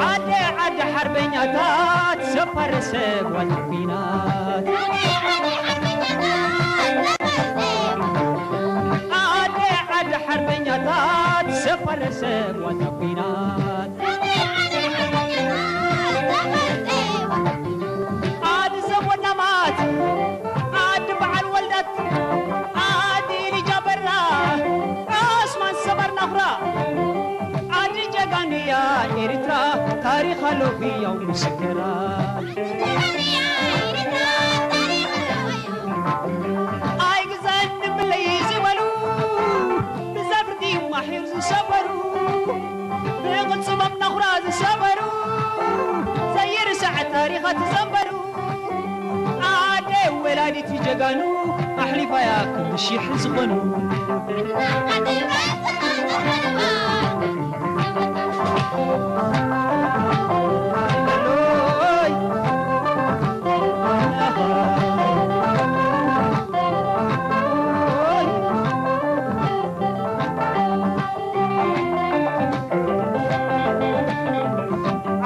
ዓደ ዓደ ሓርበኛታት ዘፋረሰ ጓል ኲናት። ዓደ ዓደ ሓርበኛታት ዘፋረሰ ጓል ኲናት። ዓዲ ዘቦናማት፣ ዓዲ በዓል ወልዳት፣ ዓዲ ኢልጃ በራ፣ ዑስማን ሰባር ናኹራ፣ ዓዲ ጀጋኑያ ኤርትራ፣ ታሪኽ ኣሎ ህያው ምስክራ። ኣይግዛን ንብለይ ዝበሉ፣ ብዘፍርዲ ማሒር ዝሰበሩ፣ ብቕልጽሞም ናኹራ ዝሰበሩ፣ ዘይርሳዕ ታሪኻት ዘንበሩ። ዓደ ወላዲት ጀጋኑ ኣሕሊፋያ ክንዲ ሺሕ ዝኾኑ።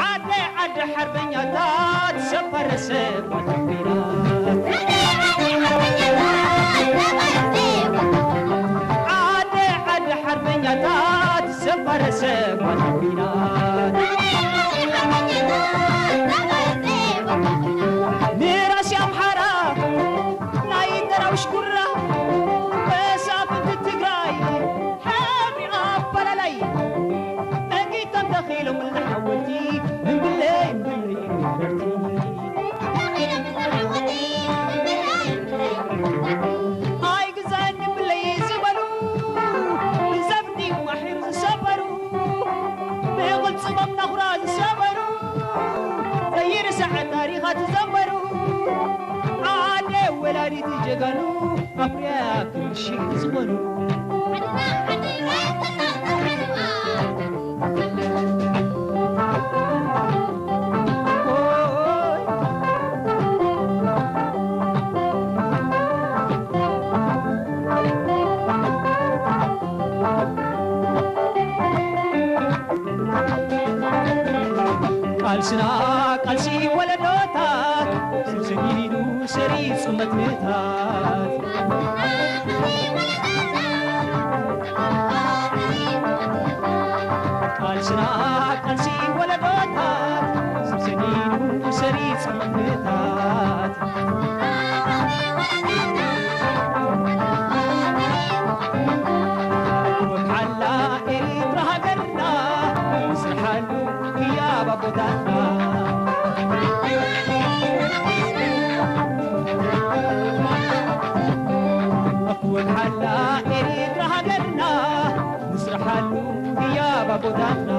ዓደ ዓደ ሓርበኛታት ዘፈረሰ ኳታኩናት። ዓደ ዓደ ሓርበኛታት ዘፈረሰ ኳታኩናት። ንራስ ኣምሓራ ናይ ደራውሽ ጉራ፣ መሳፍንቲ ትግራይ ሕብሪ ኣፈላላይ፣ ነጊቶም ተኺሎምልና ሓወልቲ፣ እምብለይ እምብለይ ነበርቲ። ኣይግዛእን እምብለይ ዝበሉ፣ ብዘፍቲ ማሒር ዝሰበሩ፣ ብቕልጽሞም ናኹራ ዝሰበሩ፣ ዘይርሳዕ ታሪኻት ዘንበሩ፣ ዓደ ወላዲት ጀጋኑ ኣፍርያ ክንዲ ሺሕ ዝኾኑ። ቃልስና ቃልሲ ወለዶታት፣ ስንስኒኑ ሰሪጹ መትንታት። ቃልስና ቃልሲ ወለዶታት፣ ስንስኒኑ ሰሪጹ መትንታት። ወግሓላ ኤርትራ ሃገርና፣ ንስርሓሉ ህያብ ኣቦታትና። ወግሓላ ኤርትራ ሃገርና፣ ንስርሓሉ ህያብ ኣቦታትና።